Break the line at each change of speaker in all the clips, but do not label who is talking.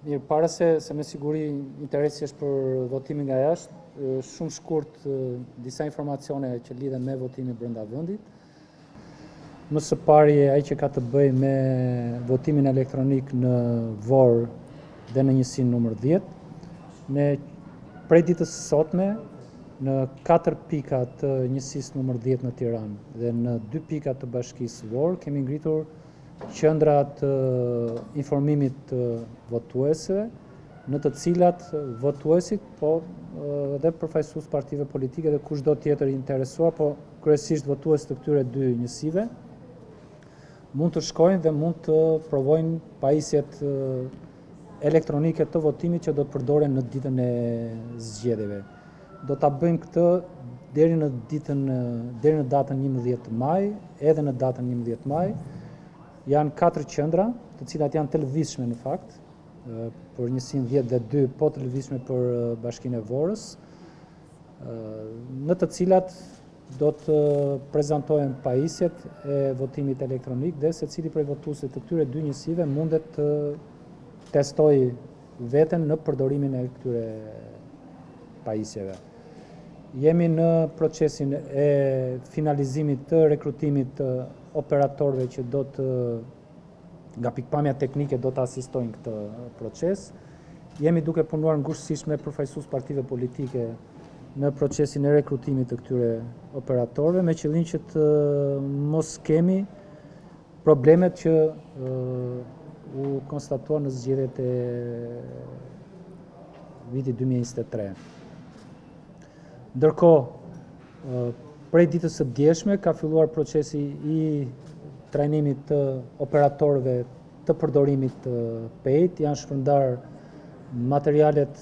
Mirë, para se, se me siguri interesi është për votimin nga jashtë, shumë shkurt disa informacione që lidhen me votimin brenda vendit. Më së pari ai që ka të bëjë me votimin elektronik në Vorë dhe në njësinë numër 10. Ne prej ditës së sotme në 4 pika të njësisë numër 10 në Tiranë dhe në 2 pika të bashkisë Vorë kemi ngritur qendra të informimit të votuesve, në të cilat votuesit, po dhe përfaqësues partive politike dhe kushdo tjetër i interesuar, po kryesisht votues të këtyre dy njësive, mund të shkojnë dhe mund të provojnë pajisjet elektronike të votimit që do të përdoren në ditën e zgjedhjeve. Do ta bëjmë këtë deri në ditën deri në datën 11 maj, edhe në datën 11 maj. Janë katër qendra, të cilat janë të lëvizshme në fakt, për njësinë 10 dhe 2, po të lëvizshme për Bashkinë e Vorës, në të cilat do të prezantohen pajisjet e votimit elektronik dhe secili prej votuesve të këtyre dy njësive mundet të testojë veten në përdorimin e këtyre pajisjeve. Jemi në procesin e finalizimit të rekrutimit të operatorëve që do të nga pikëpamja teknike do të asistojnë këtë proces. Jemi duke punuar ngushtësisht me përfaqësues partive politike në procesin e rekrutimit të këtyre operatorëve me qëllim që të mos kemi problemet që u konstatuan në zgjedhjet e vitit 2023. Ndërkohë, prej ditës së djeshme ka filluar procesi i trajnimit të operatorëve të përdorimit të PEI-t, janë shpërndarë materialet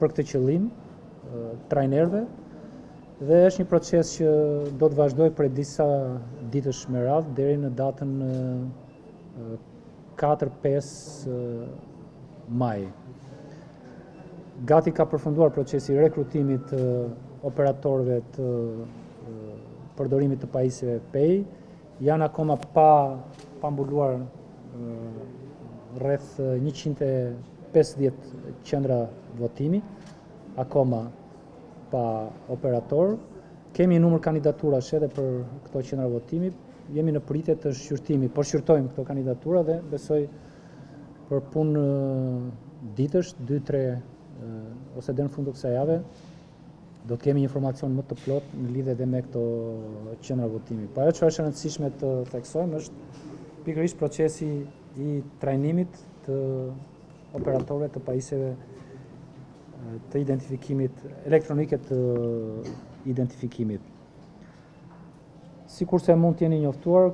për këtë qëllim trajnerëve dhe është një proces që do të vazhdojë prej disa ditësh me radhë deri në datën 4-5 maj. Gati ka përfunduar procesi i rekrutimit të operatorëve të përdorimit të pajisjeve PEI, janë akoma pa pa mbuluar rreth 150 qendra votimi, akoma pa operator. Kemi një numër kandidaturash edhe për këto qendra votimi, jemi në pritje të shqyrtimit, po shqyrtojmë këto kandidatura dhe besoj për punë ditësh, 2-3 ose deri në fund të kësaj jave, do të kemi informacion më të plotë në lidhje edhe me këto qendra votimi. Po ajo që është e rëndësishme të theksojmë është pikërisht procesi i trajnimit të operatorëve të pajisjeve të identifikimit elektronike të identifikimit. Sikurse mund të jeni njoftuar,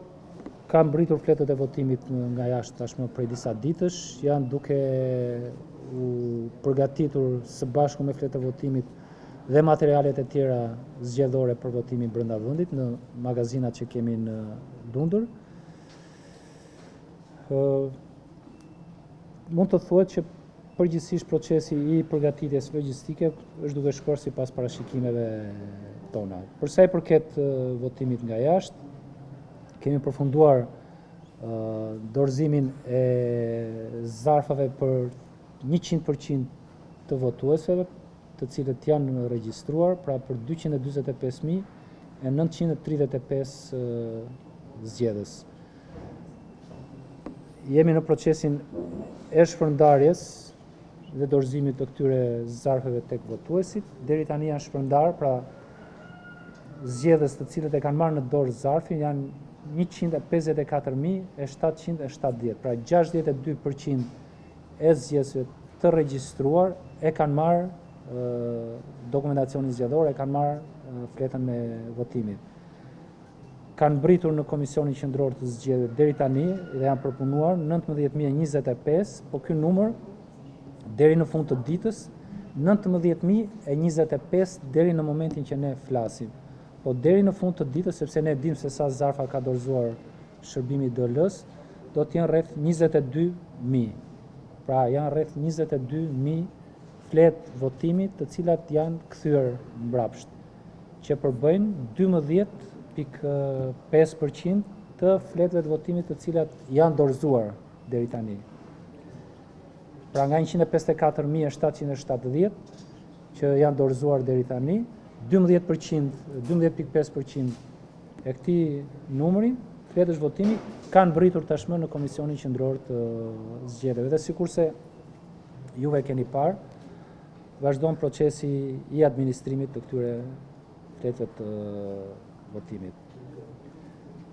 kanë mbërritur fletët e votimit nga jashtë tashmë prej disa ditësh, janë duke u përgatitur së bashku me fletët e votimit dhe materialet e tjera zgjedhore për votimin brenda vendit në magazinat që kemi në Lundër. Mund të thuhet që përgjithësisht procesi i përgatitjes logjistike është duke shkuar sipas parashikimeve tona. Për sa i përket votimit nga jashtë, kemi përfunduar dorëzimin e zarfave për 100% të votuesve, të cilët janë regjistruar, pra për 245.935 zgjedhës. Jemi në procesin e shpërndarjes dhe dorëzimit të këtyre zarfeve tek votuesit. Deri tani janë shpërndarë, pra zgjedhës të cilët e kanë marrë në dorë zarfin janë 154.770, pra 62% e zgjedhësve të regjistruar e kanë marrë dokumentacionin zgjedhor, e kanë marrë fletën e votimit. Kanë mbërritur në Komisionin Qendror të Zgjedhjeve deri tani dhe janë përpunuar 19025, po ky numër deri në fund të ditës 19025 deri në momentin që ne flasim. Po deri në fund të ditës, sepse ne dimë se sa zarfa ka dorëzuar shërbimi i DL-së, do të jenë rreth 22.000. Pra janë rreth 22.000 fletë votimi të cilat janë kthyer mbrapsht, që përbëjnë 12.5% të fletëve të votimit të cilat janë dorëzuar deri tani. Pra nga 154.770 që janë dorëzuar deri tani, 12%, 12.5% e këtij numri fletësh votimi kanë mbërritur tashmë në Komisionin Qendror të Zgjedhjeve. Dhe sikurse juve keni parë, vazhdon procesi i administrimit të këtyre fletëve të votimit.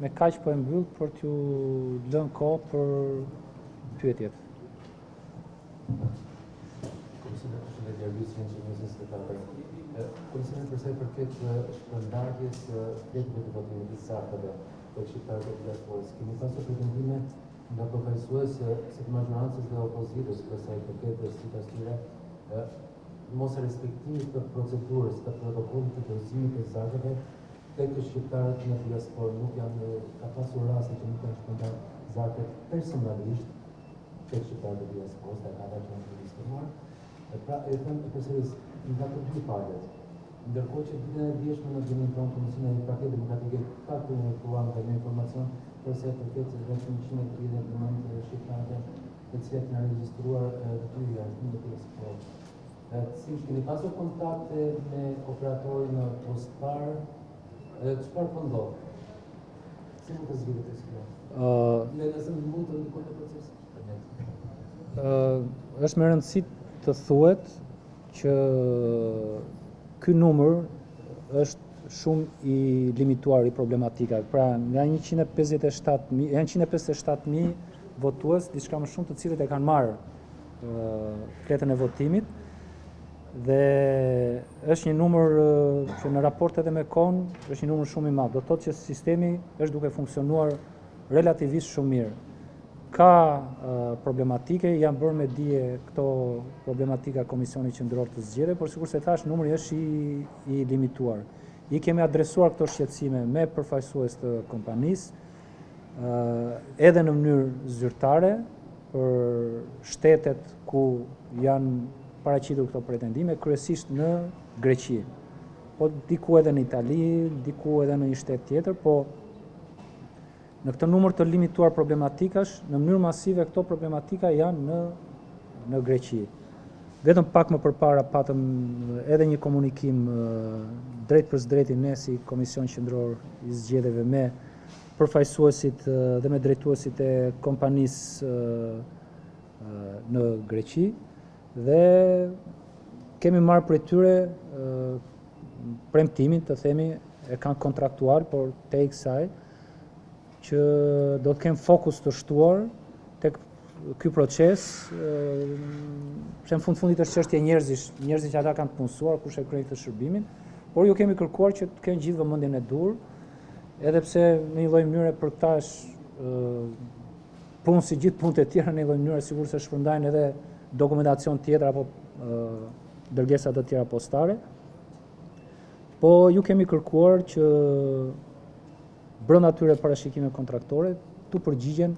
Me kaq po e mbyll për t'ju lënë kohë për pyetjet.
Komisioner, përshëndetje, Ervis Jençi, News 24. Komisioner, për sa i përket shpërndarjes së fletëve të votimit të zarfeve tek shqiptarët e diasporës, kemi pasur pretendime nga përfaqësues si të mazhorancës dhe opozitës për sa i përket sipas tyre mos respektimit të procedurës, të protokollit të dorëzimit të zarfeve tek shqiptarët në diasporë nuk janë ka pasur raste që nuk janë shpërndarë zarfet personalisht tek shqiptarët e diasporës, tek ata që janë regjistruar. E pra, e them e përsëris, nga të dy palët. Ndërkohë që ditën e djeshme në dijeninë tonë Komisioni i Partisë Demokratike ka komunikuar nga një informacion për sa i përket rreth 139 shqiptarëve të cilët janë regjistruar dy janë në diasporë. Si keni pasur kontakte me operatorin postar dhe çfarë po ndodh? Si mund të zgjidhet kjo situatë? Ë, uh, nëse mund të ndikojë në proces?
Ë, është me rëndësi të thuhet që ky numër është shumë i limituar i problematikave. Pra, nga 157.000, janë 157.000 votues, diçka më shumë të cilët e kanë marrë fletën e votimit dhe është një numër që në raport edhe me kohën është një numër shumë i madh. Do të thotë që sistemi është duke funksionuar relativisht shumë mirë. Ka problematike, janë bërë me dije këto problematika Komisionit Qendror të Zgjedhjeve, por sikurse thashë, numri është i, i limituar. I kemi adresuar këto shqetësime me përfaqësues të kompanisë, edhe në mënyrë zyrtare për shtetet ku janë paraqitur këto pretendime, kryesisht në Greqi. Po diku edhe në Itali, diku edhe në një shtet tjetër, po në këtë numër të limituar problematikash, në mënyrë masive këto problematika janë në në Greqi. Vetëm pak më përpara patëm edhe një komunikim drejtpërsëdrejti ne si Komision Qendror i Zgjedhjeve me përfaqësuesit dhe me drejtuesit e kompanisë në Greqi dhe kemi marrë prej tyre premtimin, të themi, e kanë kontraktuar, por tej kësaj, që do të kenë fokus të shtuar tek ky proces, se në fund fundit është çështje njerëzish, njerëzit që ata kanë të punësuar, kush e kryen këtë shërbimin, por ju kemi kërkuar që të kenë gjithë vëmendjen e duhur, Edhe pse në një lloj mënyre për këta është punë si gjithë punët e tjera në një lloj mënyre sikurse shpërndajnë edhe dokumentacion tjetër apo dërgesa të tjera postare. Po ju kemi kërkuar që brenda atyre parashikimeve kontraktore t'u përgjigjen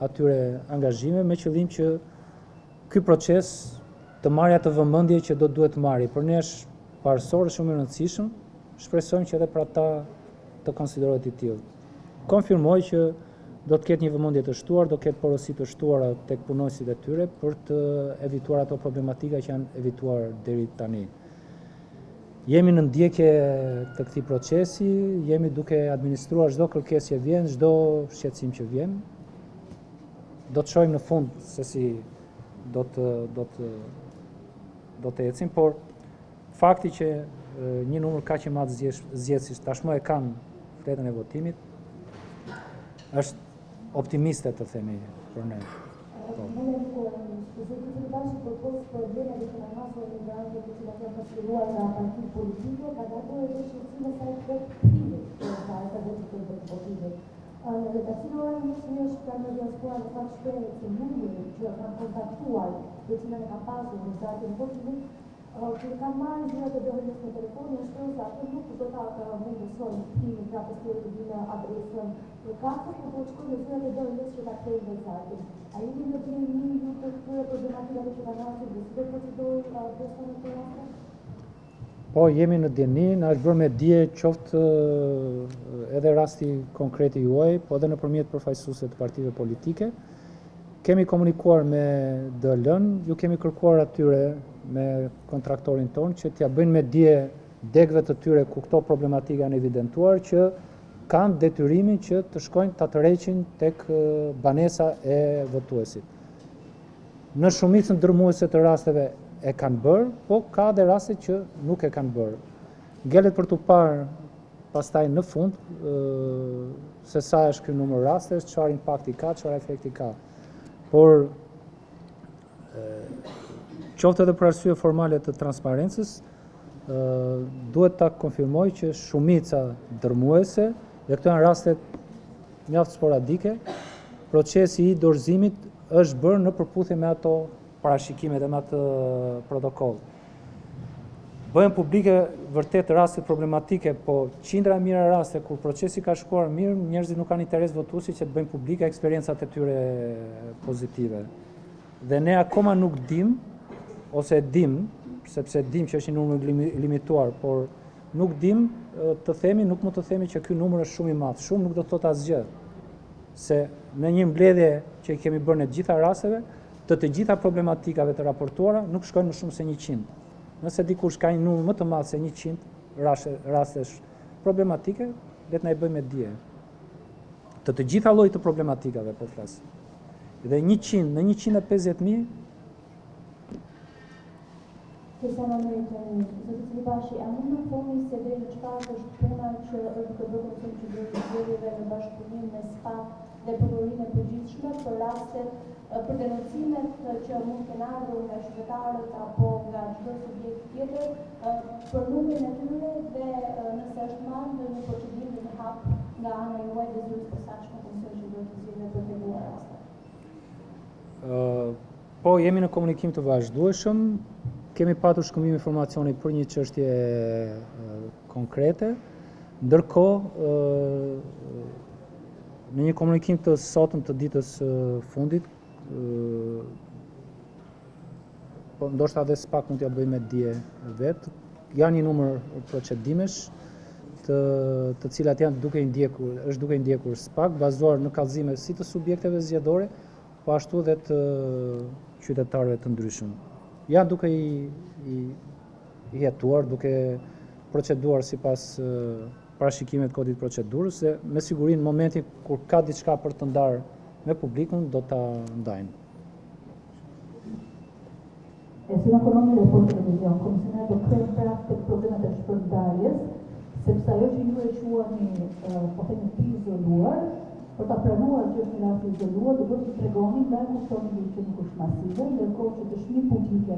atyre angazhimeve me qëllim që ky proces të marrë atë vëmendje që do duhet të marrë. Për ne është parësor, shumë i rëndësishëm, shpresojmë që edhe për ata të konsiderohet i tillë. Konfirmoj që do të ketë një vëmendje të shtuar, do ketë porosi të shtuara tek punonjësit e tyre për të evituar ato problematika që janë evituar deri tani. Jemi në ndjekje të këtij procesi, jemi duke administruar çdo kërkesë që vjen, çdo shqetësim që vjen. Do të shohim në fund se si do të do të do të ecim, por Fakti që një numër kaq i madh zgjedhësish tashmë e kanë fletën e votimit është optimiste të themi për ne.
Po. Zoti Celibashi përpos problemeve që kanë hasur emigrantët të cilat janë pasqyruar nga partitë politike, ka dalur edhe shqetësime sa i përket kthimit të zarfeve të votimit. Në redaksinë e Ora News një shqiptar nga diaspora në fakt shprehet se numri që kanë kontaktuar, të cilën e kanë pasur në zarfin e votimit, Kur kanë marrë zyrat e DHL-së në telefon, janë shprehur se ato nuk do ta mundësojnë kthimin pra postieri të vijë në adresën përkatëse, por duhet të shkojnë në zyrat e DHL-së që ta kthejnë vetë zarfin. A jeni në dijeni ju të këtyre problematikave që kanë hasur dhe si do të procedojë posta në këto raste?
Po, jemi në dijeni, na është bërë me dije qoftë edhe rasti konkreti juaj, po edhe nëpërmjet përfaqësuesve të partive politike. Kemi komunikuar me DHL-në, ju kemi kërkuar atyre me kontraktorin tonë që t'ia bëjnë me dije degëve të tyre ku këto problematika janë evidentuar që kanë detyrimin që të shkojnë ta tërheqin tek banesa e votuesit. Në shumicën dërmuese të rasteve e kanë bërë, po ka dhe raste që nuk e kanë bërë. Ngelet për t'u parë pastaj në fund se sa është ky numër rastesh, çfarë impakti ka, çfarë efekti ka. Por qoftë edhe për arsye formale të transparencës, duhet ta konfirmoj që shumica dërmuese, dhe këto janë raste mjaft sporadike, procesi i dorëzimit është bërë në përputhje me ato parashikime dhe me atë protokoll. Bëhen publike vërtet raste problematike, po qindra e mijëra raste kur procesi ka shkuar mirë, njerëzit nuk kanë interes votuesit që të bëjnë publike eksperiencat e tyre pozitive. Dhe ne akoma nuk dim, ose e dim, sepse dim që është një numër i limituar, por nuk dim të themi, nuk mund të themi që ky numër është shumë i madh. Shumë nuk do të thotë asgjë. Se në një mbledhje që i kemi bërë në të gjitha rasteve, të të gjitha problematikave të raportuara nuk shkojnë më shumë se 100. Nëse dikush ka një numër më të madh se 100 raste, rastesh problematike, le të na i bëjë me dije. Të të gjitha llojet të problematikave po flas. Dhe 100 në 150.000
Kesiana Meriton, zoti Celibashi, a mund të thoni se deri në çfarë është puna që është duke bërë Komisioni Qendror i Zgjedhjeve në bashkëpunim me SPAK dhe Prokurorinë e Përgjithshme për rastet, për denoncimet që mund të kenë ardhur nga qytetarët apo nga çdo subjekt tjetër, për numrin e tyre dhe nëse është marrë ndonjë procedim, ndonjë hap nga ana juaj dhe zyrës posaçme Komisionit Qendror të Zgjedhjeve për të hetuar rastet?
Po, jemi në komunikim të vazhdueshëm, kemi patur shkëmbim informacioni për një çështje konkrete. Ndërkohë, në një komunikim të sotëm të ditës së fundit, po ndoshta edhe SPAK mund t'ia bëjë me dije vetë, janë një numër procedimesh të të cilat janë duke i ndjekur, është duke i ndjekur SPAK bazuar në kallëzime si të subjekteve zgjedhore, po ashtu dhe të qytetarëve të ndryshëm. Janë duke i, i, i hetuar, duke proceduar sipas parashikimeve të kodit të procedurës dhe me siguri në momentin kur ka diçka për të ndarë me publikun do ta ndajnë.
Esina Konomi, Report Televizion, Komisioner do kthehem prapë tek problemet e shpërndarjes, sepse ajo që ju e quani, po themi të izoluar, për ta pranuar që është një rast i izoluar, do duhet të tregoni nga e kuptoni ju që nuk është masive, ndërkohë që dëshmi publike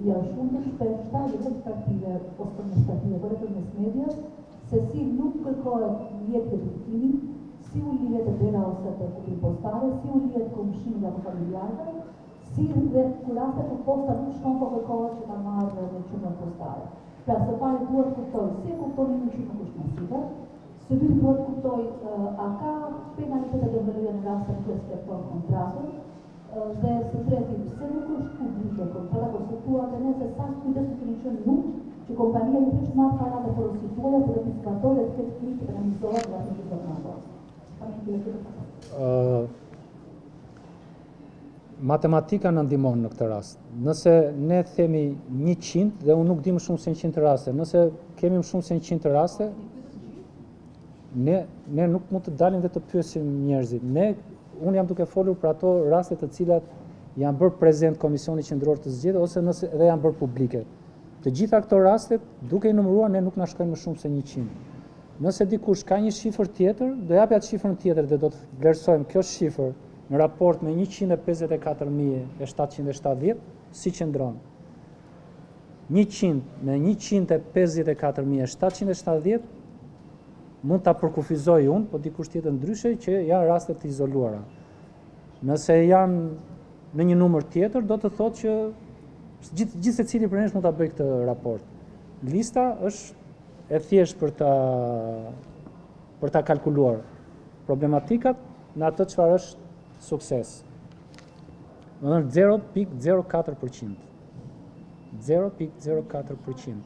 janë shumë të shpeshta jo vetëm partive ose përmes partive, por edhe përmes medias, se si nuk kërkohet mjet identifikimi, si u lihet te dera ose te kutia postare, si u lihet komshinjve apo familjarëve, si dhe kur raste kur posta nuk shkon po kërkohet që ta marrë në qendrën postare. Pra së pari dua të kuptoj si e kuptoni ju që nuk është masive, së dyti dua të kuptoj a ka penalitete DHL-ja në rast se nuk respekton kontratën, dhe së treti pse nuk është publike kontrata, por se thua te ne se sa të kujdesshëm keni qenë ju që kompania jo thjesht marrë para dhe porositë tuaja, por dhe t'i zbatojë dhe të ketë frikë të penalizohet nga ato që do të na ndodhë.
Ë Matematika na ndihmon në këtë rast. Nëse ne themi 100 dhe unë nuk di më shumë se 100 raste, nëse kemi më shumë se 100 raste, ne ne nuk mund të dalim dhe të pyesim njerëzit. Ne unë jam duke folur për ato raste të cilat janë bërë prezent Komisionit Qendror të Zgjedhjeve ose nëse edhe janë bërë publike. Të gjitha këto raste, duke i numëruar, ne nuk na shkojnë më shumë se 100. Nëse dikush ka një shifër tjetër, do japi atë shifrën tjetër dhe do të vlerësojmë kjo shifër në raport me 154.770, si qëndron. 100 me 154.770 mund ta përkufizoj unë, po dikush tjetër ndryshe që janë raste të izoluara. Nëse janë në një numër tjetër, do të thotë që gjithë gjithsecili prej nesh mund ta bëjë këtë raport. Lista është e thjeshtë për ta për ta kalkuluar problematikat në atë çfarë është sukses. Domethënë 0.04%. 0.04%.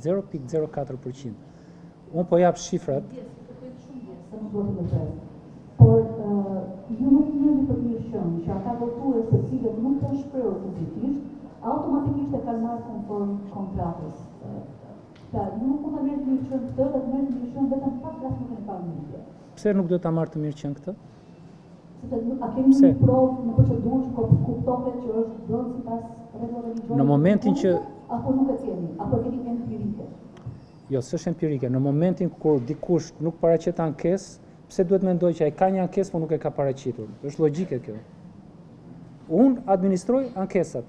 0.04%. Unë po jap shifrat.
Por ju nuk merrni. për të mirëqenë që ata votues të cilët nuk janë shprehur fizikisht, automatikisht e kanë marrë konform kontratës. Pra, ju nuk mund ta merrni të mirëqenë këtë dhe të merrni të mirëqenë vetëm pak rast nuk keni parë në
Pse nuk duhet ta marr të mirëqenë këtë?
Sepse a keni një provë në procedurë që kuptohet që është bërë sipas rregullave ligjore?
Në momentin që
apo nuk e keni, apo e keni empirike?
Jo, s'është empirike. Në momentin kur dikush nuk paraqet ankesë, pse duhet mendoj që ai ka një ankesë, por nuk e ka paraqitur? Është logjike kjo. Unë administroj ankesat.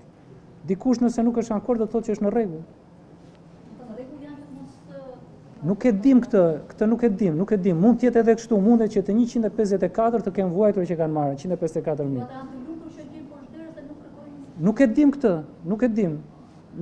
Dikush nëse nuk është ankuar do të thotë që është në rregull. Nuk e dim këtë, këtë nuk e dim, nuk e dim. Mund të jetë edhe kështu, mundet që të 154 të kenë vuajtur që kanë marrë 154.000. Nuk e dim këtë, nuk e dim.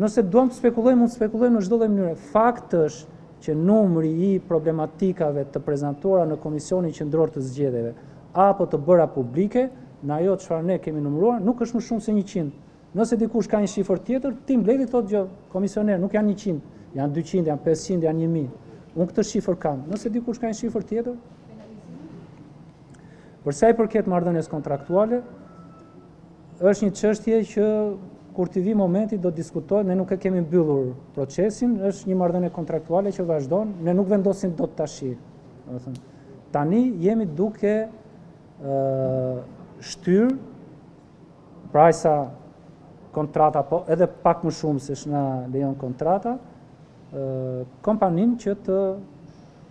Nëse duam të spekulojmë, mund të spekulojmë në çdo lloj mënyre. Fakt është që numri i problematikave të prezantuara në Komisionin Qendror të Zgjedhjeve apo të bëra publike, në ajo çfarë ne kemi numëruar, nuk është më shumë se 100. Nëse dikush ka një shifër tjetër, t'i mbledhë thotë jo, komisioner, nuk janë 100, janë 200, janë 500, janë 1000. Unë këtë shifër kam. Nëse dikush ka një shifër tjetër, Për sa i përket marrëdhënies kontraktuale, është një çështje që kur t'i vijë momenti do diskutohet, ne nuk e kemi mbyllur procesin, është një marrëdhënie kontraktuale që vazhdon, ne nuk vendosim dot tashi. Domethënë, tani jemi duke ë shtyrë Pra aq sa kontrata, po edhe pak më shumë se ç'na lejon kontrata, kompaninë që të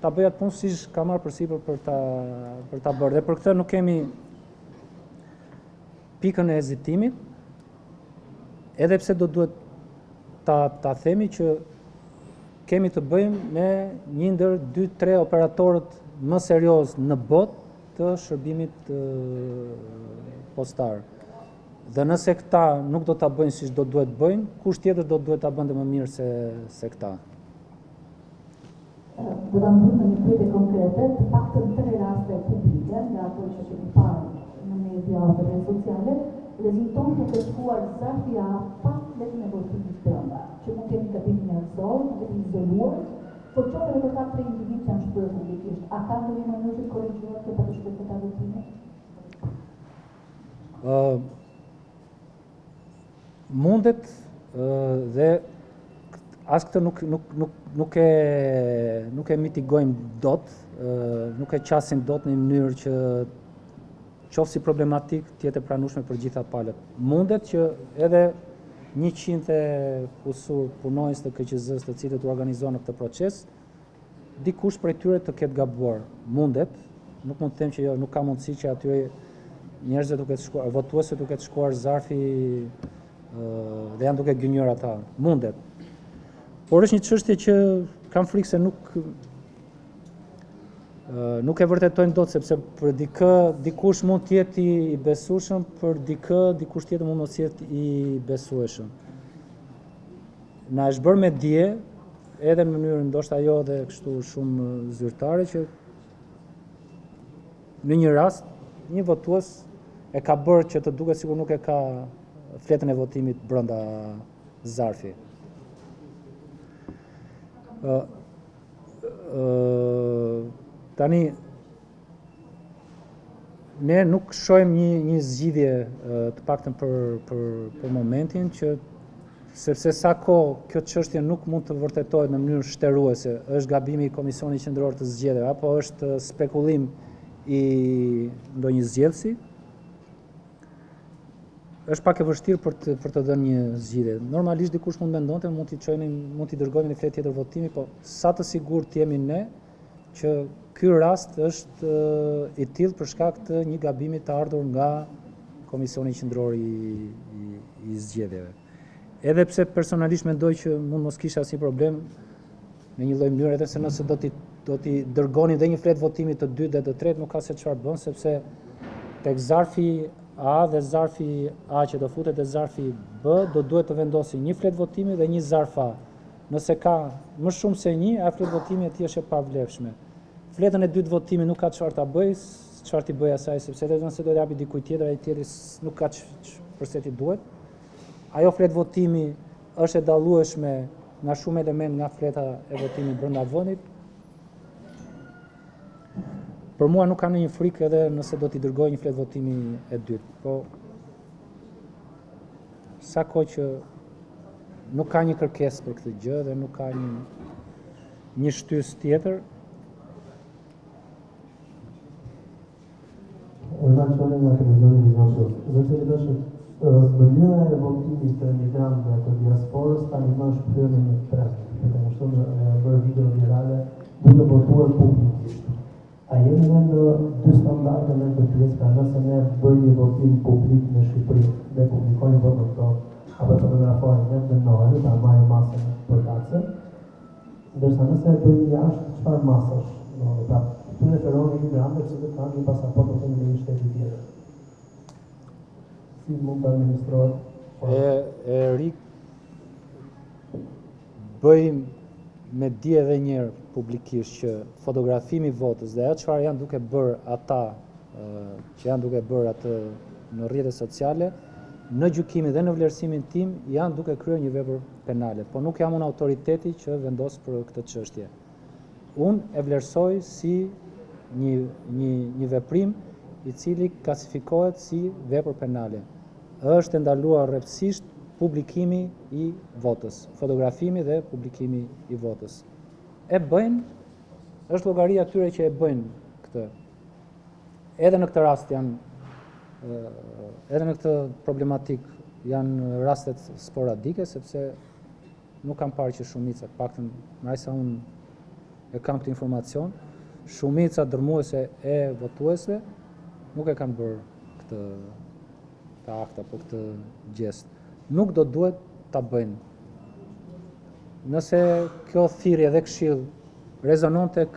ta bëjë atë punë siç ka marrë përsipër për ta për ta bërë. Dhe për këtë nuk kemi pikën e hezitimit, edhe pse do duhet ta ta themi që kemi të bëjmë me një ndër 2-3 operatorët më serioz në botë të shërbimit postar. Dhe nëse këta nuk do ta bëjnë siç do duhet bëjnë, kush tjetër do duhet ta bënte më mirë se se këta?
Do ta mbyll me një pyetje konkrete, të paktën tre raste publike nga ato që kemi parë në media ose rrjetet sociale, rezulton të ketë shkuar zarfi A pa fletën e votimit brenda, që mund të jetë një gabim njerëzor, mund të jetë izoluar, Por qoftë edhe për këta tre individë që janë shprehur publikisht, a ka ndonjë mënyrë që të korrigjohet kjo pa të shkojë fleta e votimit?
Ë mundet dhe as këtë nuk nuk nuk nuk e nuk e mitigojmë dot, nuk e qasim dot në një mënyrë që qoftë si problematikë të jetë e pranueshme për gjitha palët. Mundet që edhe 100 e kusur punonjës të KQZ-së të cilët u organizuan në këtë proces, dikush prej tyre të ketë gabuar. Mundet, nuk mund të them që jo, nuk ka mundësi që atyre njerëzve t'u ketë shkuar, votuesve t'u ketë shkuar zarfi dhe janë duke gënjyer ata. Mundet. Por është një çështje që kam frikë se nuk Nuk e vërtetojmë dot sepse për dikë dikush mund të jetë i besueshëm, për dikë dikush tjetër mund mos jetë i besueshëm. Na është bërë me dije edhe në mënyrë ndoshta jo edhe kështu shumë zyrtare që në një rast një votues e ka bërë që të duket sikur nuk e ka fletën e votimit brenda zarfi. Ë Tani ne nuk shohim një një zgjidhje të paktën për për për momentin që sepse sa kohë kjo çështje nuk mund të vërtetohet në mënyrë shteruese, është gabimi i Komisionit Qendror të Zgjedhjeve apo është spekulim i ndonjë zgjedhësi, është pak e vështirë për të për të dhënë një zgjidhje. Normalisht dikush mund mendonte, mund t'i çojmë, mund t'i dërgojmë një fletë tjetër votimi, po sa të sigurt jemi ne që ky rast është i tillë për shkak të një gabimi të ardhur nga Komisioni Qendror i, i, i Zgjedhjeve. Edhe pse personalisht mendoj që mund mos kishte asnjë problem në një lloj mënyre edhe se nëse do t'i do t'i dërgonin dhe një fletë votimi të dytë dhe të tretë, nuk ka se çfarë bën sepse tek zarfi A dhe zarfi A që do futet dhe zarfi B do duhet të vendosin një fletë votimi dhe një zarf A. Nëse ka më shumë se një, ajo fletë votimi e tij është e pavlefshme. Fletën e dytë votimi nuk ka çfarë ta bëj, çfarë t'i bëj asaj sepse edhe nëse do t'ia japi dikujt tjetër, ai tjetri nuk ka përse t'i duhet. Ajo fletë votimi është e dallueshme nga shumë elementë nga fleta e votimit brenda vendit. Për mua nuk ka ndonjë frikë edhe nëse do t'i dërgoj një fletë votimi e dytë, po sa kohë që nuk ka një kërkesë për këtë gjë dhe nuk ka një një shtysë tjetër.
Ermal Çoni nga televizioni Vizion Plus. Zoti Celibashi, mënyra e votimit të emigrantëve të diasporës tani më është kthyer në një trend, duke thënë kështu janë bërë video virale duke votuar publikisht. A jemi ne në dy standarde në këtë pjesë, pra nëse ne bëjmë një votim publik në Shqipëri dhe publikojmë votën tonë apo e fotografojmë, ne dënohemi, pra marrim masën përkatëse. Ndërsa nëse e bëjmë jashtë, çfarë masash ndodhin? Pra, këtu referohem emigrantëve të cilët kanë një pasaportë ose një leje shteti tjetër. Si mund të administrohet?
E, e ri bëj me dije edhe njëherë publikisht që fotografimi i votës dhe ajo çfarë janë duke bërë ata që janë duke bërë atë në rrjetet sociale, në gjykimin dhe në vlerësimin tim janë duke kryer një vepër penale, po nuk jam unë autoriteti që vendos për këtë çështje. Unë e vlerësoj si një një një veprim i cili klasifikohet si vepër penale. Është e ndaluar rreptësisht publikimi i votës, fotografimi dhe publikimi i votës. E bëjnë, është llogaria e atyre që e bëjnë këtë. Edhe në këtë rast janë edhe në këtë problematikë janë rastet sporadike sepse nuk kam parë që shumica, të paktën me aq sa unë e kam këtë informacion, shumica dërmuese e votuesve nuk e kanë bërë këtë këtë akt apo këtë gjest. Nuk do duhet ta bëjnë. Nëse kjo thirrje dhe këshillë rezonon tek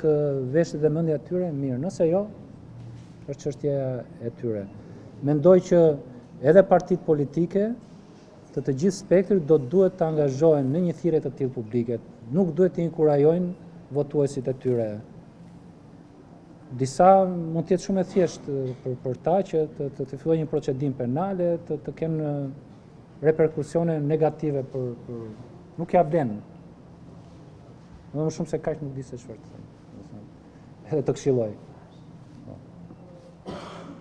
veshët dhe mendja e tyre, mirë. Nëse jo, është çështja e tyre. Mendoj që edhe partitë politike të të gjithë spektrit do duhet të angazhohen në një thirrje të tillë publike. Nuk duhet të inkurajojnë votuesit e tyre. Disa mund të jetë shumë e thjeshtë për për ta që të të, të fillojë një procedim penal e të të kenë reperkusione negative për për nuk ja vlen. Më më shumë se kaq nuk di se çfarë të them. Edhe të këshilloj. Po.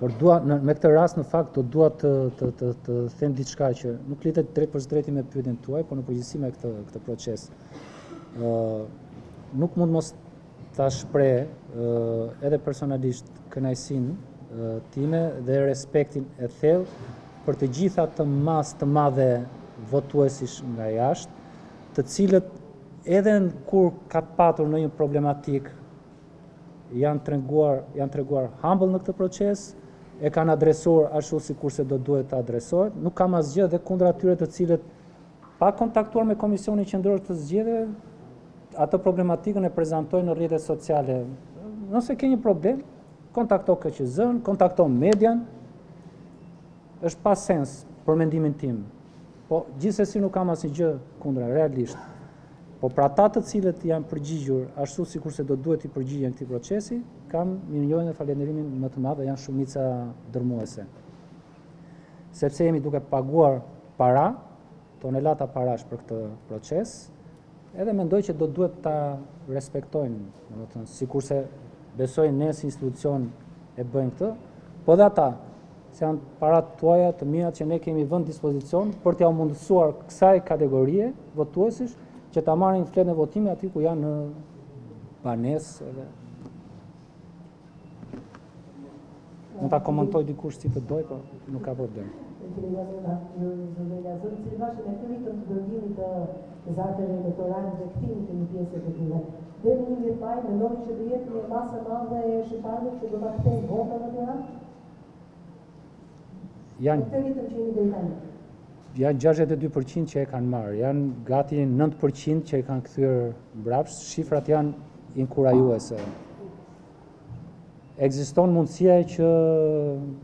Por dua në, me këtë rast në fakt do dua të të të të them diçka që nuk lidhet drejtpërsëdrejti me pyetjen tuaj, por në përgjithësi me këtë këtë proces. Ë nuk mund mos ta shpreh edhe personalisht kënaqësinë time dhe respektin e thellë për të gjithë atë masë të madhe votuesish nga jashtë, të cilët edhe kur ka patur ndonjë problematikë janë treguar janë treguar humble në këtë proces, e kanë adresuar ashtu sikurse do duhet të adresohet. Nuk kam asgjë dhe kundra atyre të cilët pa kontaktuar me Komisionin Qendror të Zgjedhjeve, atë problematikën e prezantojnë në rrjetet sociale. Nëse ke një problem, kontakto KQZ-n, kontakto median. Është pa sens për mendimin tim. Po gjithsesi nuk kam asnjë gjë kundra realisht. Po për ata të cilët janë përgjigjur ashtu sikurse do duhet t'i përgjigjen këtij procesi, kam mirënjohjen dhe falënderimin më të madh dhe janë shumica dërmuese. Sepse jemi duke paguar para, tonelata parash për këtë proces, edhe mendoj që do duhet ta respektojnë, domethënë, sikurse besoj ne si institucion e bëjmë këtë, po dhe ata, se janë paratë tuaja të miat që ne kemi vënë dispozicion për t'jua mundësuar kësaj kategorie votuesish që ta marrin fletën e votimit aty ku janë në banesë edhe Mund ta komentojë dikush si të dojë, po nuk ka problem.
Zoti Celibashi me këtë ritëm të dërgimit të zarfeve elektorale dhe kthimit të një pjese të tyre. Deri në 11 maj mendoni që do jetë një masë e madhe e shqiptarëve që do ta kthejnë votën në Tiranë?
Janë
këtë ritëm që jemi deri tani.
Janë 62% që e kanë marrë, janë gati 9% që e kanë kthyer mbrapsht, shifrat janë inkurajuese. Ekziston mundësia që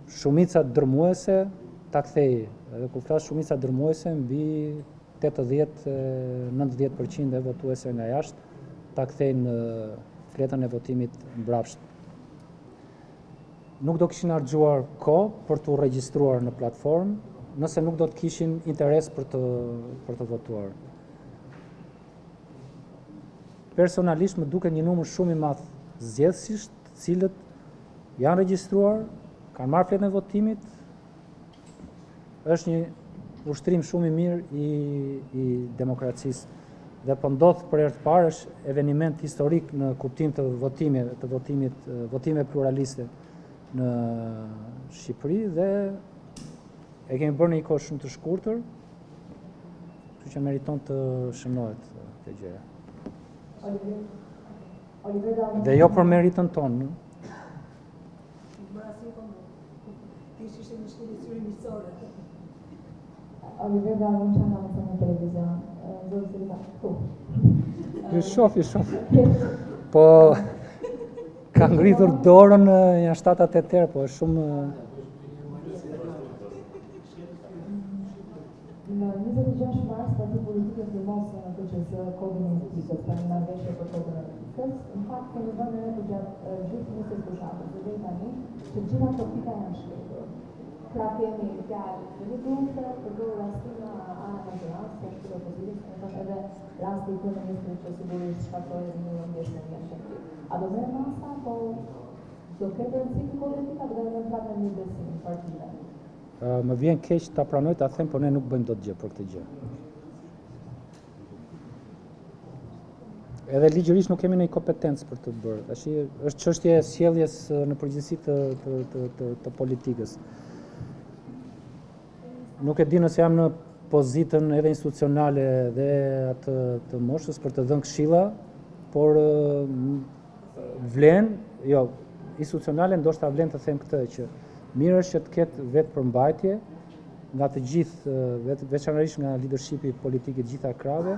shumica dërmuese ta kthejë, edhe kur flas shumica dërmuese mbi 80-90% e votuesve nga jashtë ta kthejnë fletën e votimit mbrapsht. Nuk do kishin harxhuar kohë për t'u regjistruar në platformë, nëse nuk do të kishin interes për të për të votuar. Personalisht më duket një numër shumë i madh zgjedhësish, të cilët Janë regjistruar, kanë marrë fletën e votimit. Është një ushtrim shumë i mirë i i demokracisë dhe po ndodh për herë të parë është eveniment historik në kuptim të votimeve, të votimit, votime pluraliste në Shqipëri dhe e kemi bërë në një kohë shumë të shkurtër, kështu që meriton të shënohet kjo gjëja. Dhe jo për meritën tonë.
Nuk bëra asnjë koment. Thjesht ishte një shkelje syri miqësore. Oliver Gallonça nga Mësën Televizion. Zoti Celibashi, këtu.
Ju shof, ju shof. Po, ka ngritur dorën janë 7-8 herë, po është shumë...
Në 26 mars, partitë politike firmosën në KQZ kodin e etikës, pra një marrëveshje për kodin e etikës. Në fakt, kemi vënë re përgjatë gjithë nisjes fushatës dhe deri tani, që të gjitha këto pika janë shkelur. Pra kemi fjalë denigruese, përdorura si nga ana e mazhorancës, ashtu dhe opozitës, domethënë edhe rasti i kryeministrit që sigurisht shkaktoi edhe një lloj ndjeshmërie në shoqëri. A do merren masa apo do ketë rëndësi ky kod etik apo do jenë prapë me mirëbesim partive?
Më vjen keq ta pranoj ta them, por ne nuk bëjmë dot gjë për këtë gjë. Edhe ligjërisht nuk kemi ndonjë kompetencë për të bërë. Tash është çështje e sjelljes në përgjithësi të të të të, të politikës. Nuk e di nëse jam në pozitën edhe institucionale dhe atë të moshës për të dhënë këshilla, por vlen, jo, institucionale ndoshta vlen të them këtë që mirë është që të ketë vetëpërmbajtje nga të gjithë, vetë veçanërisht nga leadershipi politik i të gjitha krahëve,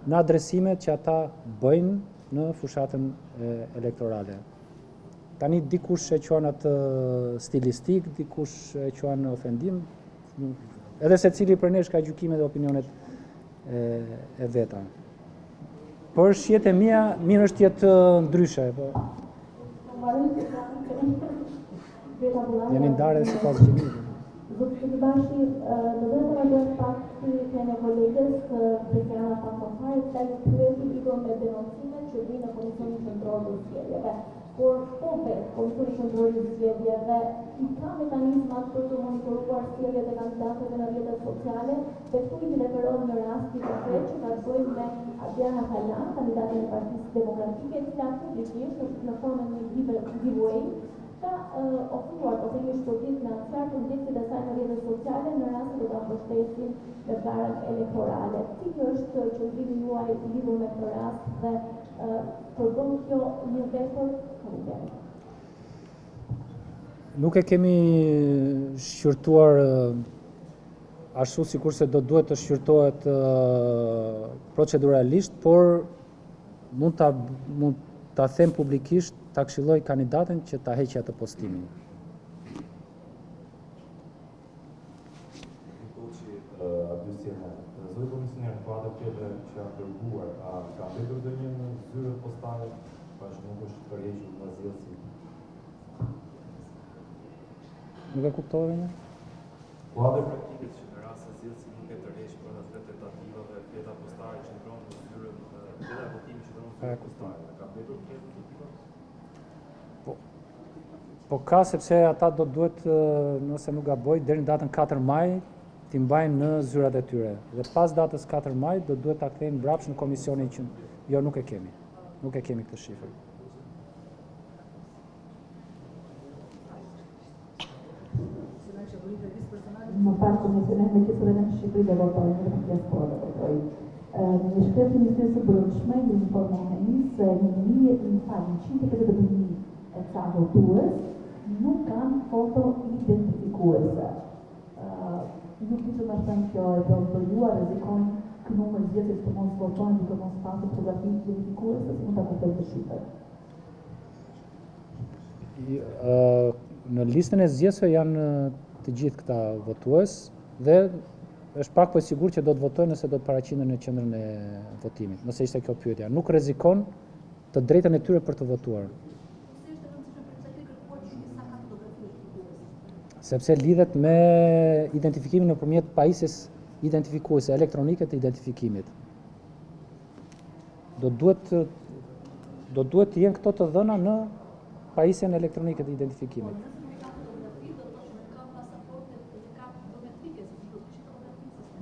në adresimet që ata bëjnë në fushatën elektorale. Tani dikush e quan atë stilistik, dikush e quan ofendim, edhe secili prej nesh ka gjykimet dhe opinionet e, e veta. Por shijet e mia, mirë është të jetë ndryshe. Po. Jemi ndarë edhe sipas gjinive.
Zoti Celibashi, do doja të vazhdoj pak pyetjen e kolegës Besiana pak më parë, e cila ju pyeti lidhur me denoncimet që vijnë në Komisionin Qendror të Zgjedhjeve. Por po vetë Komisioni Qendror i Zgjedhjeve i ka mekanizmat për të monitoruar sjelljet e kandidatëve në rrjetet sociale dhe këtu i referohem një rasti konkret që ka të bëjë me Adriana Kalan, kandidaten e Partisë Demokratike, e cila publikisht në formën e një giveaway ka ofruar po themi shpërblim financiar për ndjekësit e saj në rrjetet sociale në rast se do ta mbështesin në garën elektorale. Cili është qëndrimi juaj lidhur me këtë rast dhe përbën kjo një vepër? Faleminderit.
Nuk e kemi shqyrtuar ashtu sikurse do duhet të shqyrtohet proceduralisht, por mund ta mund ta them publikisht, ta këshilloj kandidaten që ta heqë atë postimin.
Zoti komisioner, në kuadër të fletëve që janë dërguar, a ka mbetur ndonjë në zyrën postare, pra që nuk është tërhequr nga zgjedhësi?
Nuk e kuptova një?
Kuadër praktikës që në rast se zgjedhësi nuk e tërheq brenda tre tentativave, fleta postare qëndron në zyrën, fleta e votimit qëndron në zyrën postare, a ka mbetur fletë të tilla?
Po, po ka sepse ata do duhet, nëse nuk gaboj, deri në datën 4 maj t'i mbajnë në zyrat e tyre. Dhe pas datës 4 maj do duhet ta kthejnë mbrapsht në komisionin që jo nuk e kemi. Nuk e kemi këtë shifër.
Më fal komisioner, meqenëse edhe në Shqipëri do votojnë, edhe në diasporë do votojnë. Në një shkresë të Ministrisë së Brendshme ju informoheni se një mijë, më fal, 152.000 e ca votues nuk kanë foto identifikuese. Nuk di ç'do të thotë kjo e do për ju a rrezikojnë ky numër zgjedhësish të mos votojnë duke mos pasur fotografi identifikuese, si mund ta kuptojmë këtë shifër?
Në listën e zgjedhësve janë të gjithë këta votues dhe është pak po e sigurt që do të votojnë nëse do të paraqiten në qendrën e votimit, nëse ishte kjo pyetja. Nuk rrezikon të drejtën e tyre për të votuar. Sepse lidhet me identifikimin nëpërmjet pajisjes identifikuese elektronike të identifikimit. Do duhet do duhet të jenë këto të dhëna në pajisjen elektronike të identifikimit.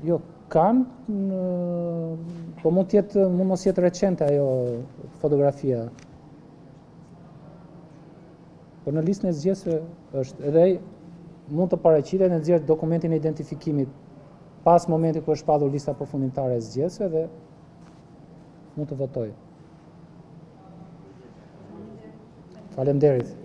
Jo, kanë, po mund të jetë, mund mos jetë recente ajo fotografia. Po në listën e zgjedhësve është edhe ai mund të paraqitet e nxjerr dokumentin e identifikimit pas momentit kur është shpallur lista përfundimtare e zgjedhësve dhe mund të votojë. Faleminderit.